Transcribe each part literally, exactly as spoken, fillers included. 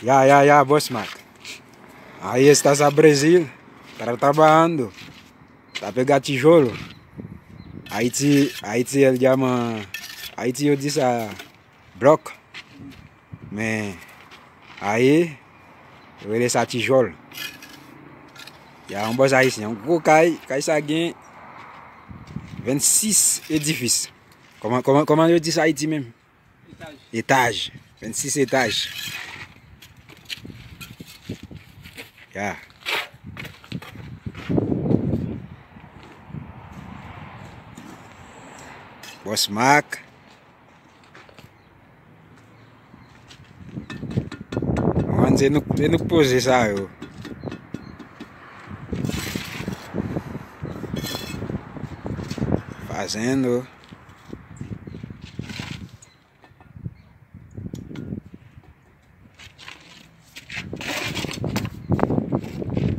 Ya, ya, ya, Boss Mac. Ahí estás a Brasil, trabalhando. Tá pega tijolo. Haiti, Haiti, el llama, Haiti yo di sa block. Men, ahí, yo rele sa tijol. Ya, yon bòs ayisyen, yon gwo kay, kay sa gen vennsis edifis. Kòman, kòman, kòman yo di sa Ayiti menm? Etaj. Etaj. Vennsis etaj. Ya. Boss Mac. Mwen, se nou, se nou k poze sa yo. Fazendo.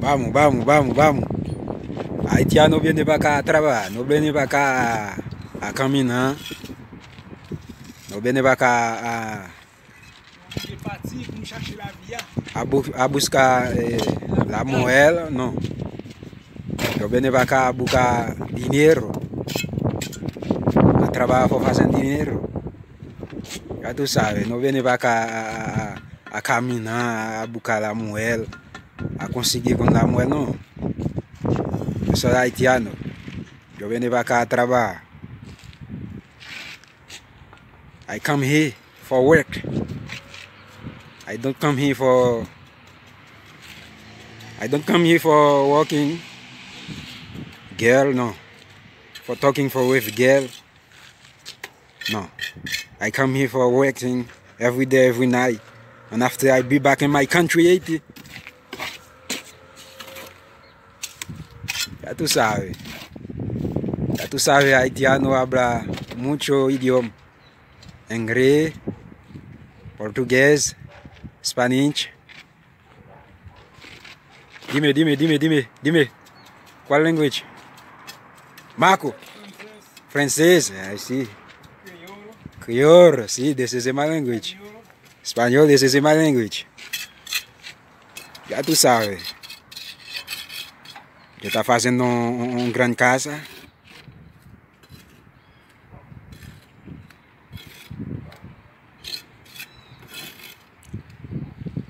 Vamos, vamos, vamos, vamos. Haitiano viene pa' acá a trabajar, no viene pa' acá a, a caminar. No viene pa' acá a, a, a bu-, a buscar, eh, la mujer, no. Yo viene pa' acá a buscar dinero. A trabajar por hacer dinero. Ya tú sabes, no viene pa' acá a, a, a, a caminar, a buscar la mujer, a conseguir con la mujer, no. Yo soy haitiano. Yo viene pa' acá a trabajar. I come here for work. I don't come here for, I don't come here for working girl, no. For talking for with girl. No. I come here for working every day, every night. And after I be back in my country, Haiti. Ya tú sabes. Ya tú sabes, haitiano habla mucho idioma. Inglés, portugués, Spanish. Dime, dime, dime, dime, dime. ¿Cuál language? Marco. Francés, I see. Creole, sí, this is my language. Español, this is my language. Ya tú sabes. Yo está haciendo un, un, un gran casa.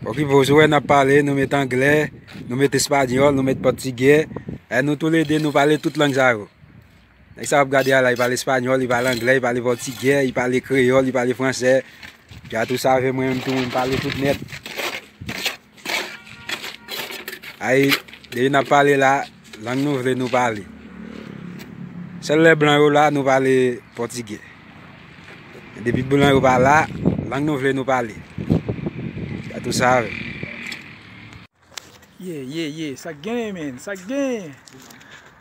Okipe w, si w wè n ap pale, nou met anglè, nou met espanyòl, nou met pòtigè. E nou toulede, nou pale tout lang sa yo. Nèg sa w ap gade a la, li pale espanyòl, li pale anglè, li pale pòtigè, li pale kreyòl, li pale fransè. Ya tú sabes, mwen menm tou, mwen pale tout nèt. Ay, depi n ap pale la, lang nou vle nou pale. Sèl lè blan yo la, nou pale pòtigè. Depi blan yo pa la, lang nou vle nou pale. Ya tú sabes. Ye, ye, ye, sa k genyen, men, sa k genyen.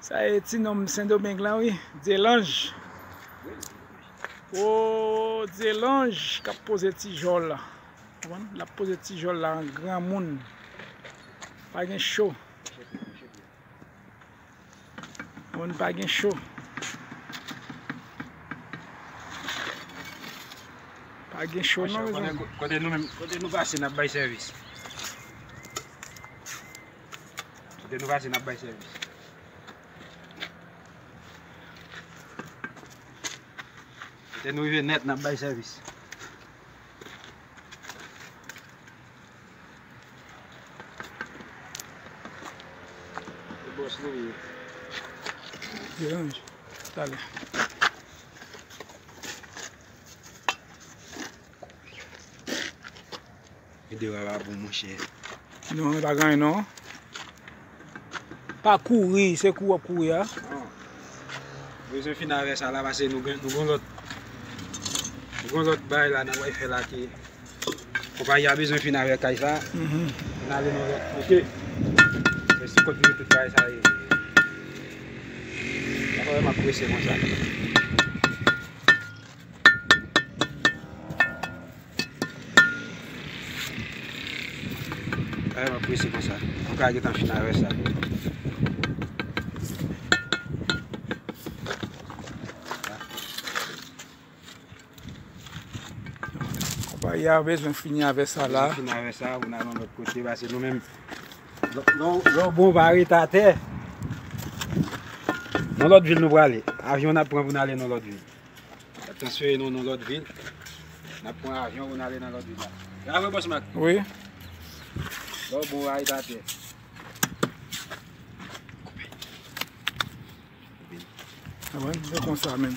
Sa e ti nonm Sendomeng lan, wi, Dyelanj. O, Dyelanj k ap poze ti jòl la. Konprann? L ap poze ti jòl la an granmoun. Pa gen cho. Moun pa gen cho. Pa gen cho non, mezanmi. Kote nou menm, kote nou pase, n ap bay sèvis. Kote nou pase, n ap bay sèvis. Kote nou rive nèt, n ap bay sèvis. Se bòs nou ye. Deranj. Talè. Videyo a pa bon, monchè. Non, e pa gen anyen non. Pa kouri, se kou w ap kouri a. Non. Bezwen fin avè sa la, paske nou gen, nou gen lòt, nou gen lòt bagay la, n ap fè la ke konpayi a bezwen fin avè kay sa. Mhm. N ale nan lòt kote. Men si kot nou tout bagay sa ye. Sa fè m ap prese konsa. Ay, m ap prese konsa. Mwen ka gentan fin avè sa. Konpa Ya bezwen fini avè sa la. Fini avè sa, pou n al yon lòt kote, paske nou menm, lò, lò, lò bon pa rete atè. Nan lòt vil nou prale. Avyon n ap pran pou n ale nan lòt vil. N ap transfere nou nan lòt vil. N ap pran avyon pou n ale nan lòt vil la. Bravo, Boss Mac. Wi. Lò bon, arete atè. Amen. Se konsa, men.